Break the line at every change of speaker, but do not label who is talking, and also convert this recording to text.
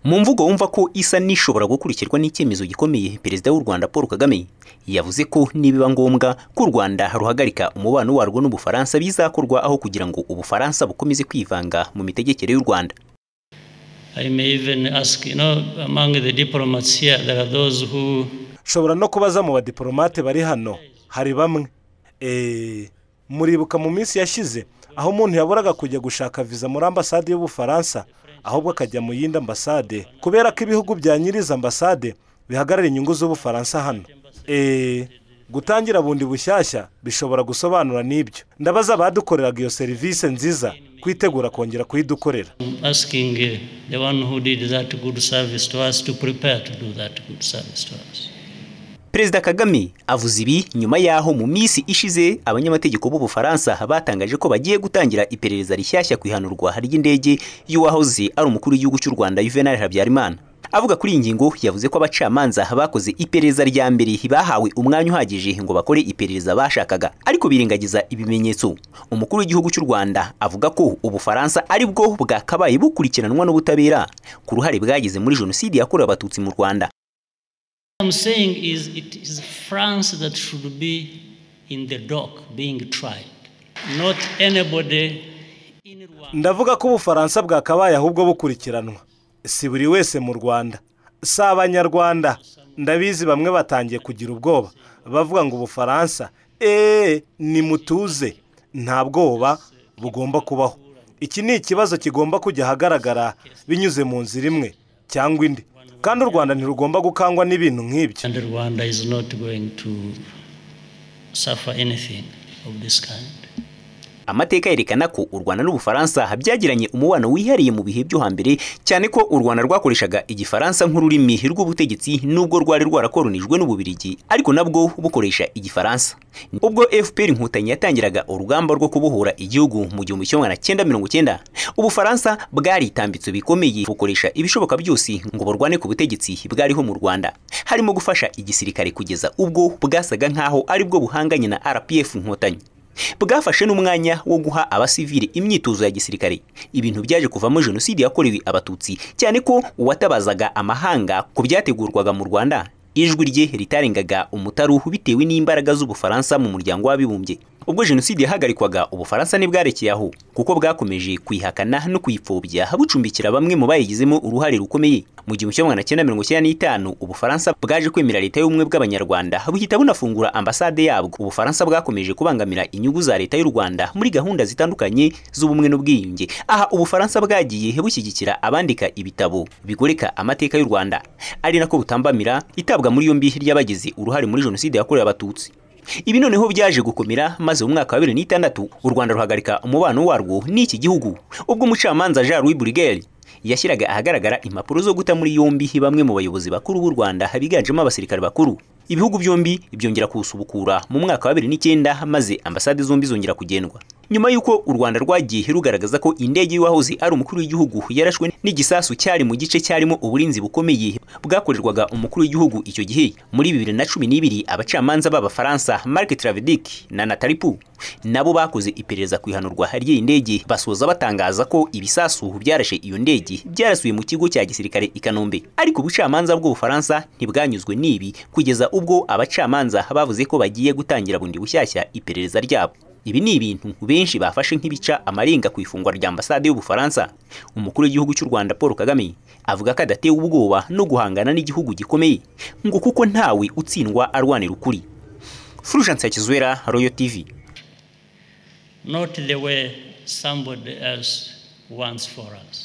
Mu mvugo wumva ko isa n'ishobora gukurikirwa n'icyemezo gikomeye, Perezida w'u Rwanda Paul Kagame yavuze ko nibiba ngombwa ko u Rwanda ruhagarika umubano warwo n'Ubufaransa bizakorwa, aho kugira ngo Ubufaransa bukomeze kwivanga mu mitegekere y'u Rwanda.
I may even ask, among the diplomats here, there are those who
Nshobora no kubaza mu badiporomate bari hano, hari bamwe. Muribuka mu minsi yashize aho umuntu yaburaga kujya gushaka viza muri ambasade y'Ubufaransa, ahubwo akajya mu yindi ambasade, kubera ko ibihugu bya nyiriza ambasade bihagarara inyungu z'Ubufaransa hano. Gutangira bundi bushyashya bishobora gusobanura n'ibyo. Ndabaza abadukoreraga iyo serivisi nziza kwitegura kongera kuyidukorera.
I'm asking the one who did that good service to us to prepare to do that good service to us.
Perezida Kagame avuze ibi nyuma y'aho mu minsi ishize abanyamategeko b'Ubufaransa batangaje ko bagiye gutangira iperereza rishyashya ku ihanurwa ry'indege y'uwahoze ari umukuru w'igihugu cy'u Rwanda Juvenal Habyarimana. Avuga kuri iyi ngingo, yavuze ko abacamanza bakoze iperereza rya mbere bahawe umwanya uhagije ngo bakore iperereza bashakaga, ariko birengagiza ibimenyetso. Umukuru w'igihugu cy'u Rwanda avuga ko Ubufaransa ari bwo bwakabaye bukurikiranwa n'ubutabera ku ruhare bwagize muri Jenoside yakorewe Abatutsi mu Rwanda.
I'm saying is it is France that should be in the dock being tried, not anybody in Rwanda.
Ndavuga ko Ubufaransa bwakabaye ahubwo bukurikiranwa, si buri wese mu Rwanda, si Abanyarwanda. Ndabizi bamwe batangiye kugira ubwoba, bavuga ngo Ubufaransa. Nimutuze, nta bwoba bugomba kubaho. Iki ni ikibazo kigomba kujya ahagaragara binyuze mu nzira imwe cyangwa indi, kandi u Rwanda ntirugomba gukangwa n'ibintu nk'ibyo.
And Rwanda is not going to suffer anything of this kind.
Amateka yerekana ko u Rwanda n'Ubufaransa byagiranye umubano wihariye mu bihe byo hambere, cyane ko u Rwanda rwakoreshaga Igifaransa nk'ururimi rw'ubutegetsi, nubwo rwari rwarakoronijwe n'Ububirigi, ariko nabwo bukoresha Igifaransa. Ubwo FPR Inkotanyi yatangiraga urugamba rwo kubohora igihugu mu 1990, Ubufaransa bwaritambitse bikomeye, bukoresha ibishoboka byose ngo burwane ku butegetsi bwariho mu Rwanda, harimo gufasha igisirikare, kugeza ubwo bwasaga nk'aho aribwo buhanganye na RPF Inkotanyi. Bwafashe n'umwanya wo guha abasivili imyitozo ya gisirikare, ibintu byaje kuvamo Jenoside yakorewe Abatutsi, cyane ko uwatabazaga amahanga ku byategurwaga mu Rwanda ijwi rye ritarengaga umutaru bitewe n'imbaraga z'Ubufaransa mu Muryango w'Abibumbye. Ubwo Jenoside yahagarikwaga, Ubufaransa ntibwarekeye aho, kuko bwakomeje kuyihakana no kuyipfobya, bucumbikira bamwe mu bayigizemo uruhare rukomeye. Mu 1995 Ubufaransa bwaje kwemera Leta y'Ubumwe bw'Abanyarwanda, buhita bunafungura ambasade yabwo. Ubufaransa bwakomeje kubangamira inyungu za Leta y'u Rwanda muri gahunda zitandukanye z'ubumwe n'ubwiyunge. Aha Ubufaransa bwagiye bushyigikira abandika ibitabo bigoreka amateka y'u Rwanda, ari nako butambamira itabwa muri yombi ry'abagize uruhare muri Jenoside yakorewe Abatutsi. Ibi noneho byaje gukomera, maze mu mwaka wa 2006 u Rwanda ruhagarika umubano warwo n'iki gihugu, ubwo umucamanza Jean Louis Bruguière yashyiraga ahagaragara impapuro zo guta muri yombi bamwe mu bayobozi bakuru b'u Rwanda biganjemo abasirikare bakuru. Ibihugu byombi byongera kuwusubukura mu mwaka wa 2009, maze ambasade zombi zongera kugendwa. Nyuma y'uko u Rwanda rwagiye rugaragaza ko indege y'uwahoze ari umukuru w'igihugu yarashwe n'igisasu cyari mu gice cyarimo uburinzi bukomeye bwakorerwaga umukuru w'igihugu icyo gihe, muri 2012 abacamanza b'Abafaransa Marc Travedic na Nathalie Poux nabo bakoze iperereza ku ihanurwa ry'iyi ndege, basoza batangaza ko ibisasu byarashe iyo ndege byarasuye mu kigo cya gisirikare i Kanombe. Ariko ubucamanza bw'Ubufaransa ntibwanyuzwe n'ibi, kugeza ubwo abacamanza bavuze ko bagiye gutangira bundi bushyashya iperereza ryabo. Ibi ni ibintu benshi bafashe nk'ibica amarenga ku ifungwa rya ambasade y'Ubufaransa. Umukuru w'igihugu cy'u Rwanda Paul Kagame avuga ko adatewe ubwoba no guhangana n'igihugu gikomeye, ngo kuko ntawe utsindwa arwanira ukuri. Fulgence Hakizwera, Royal TV.
Not the way somebody else wants for us.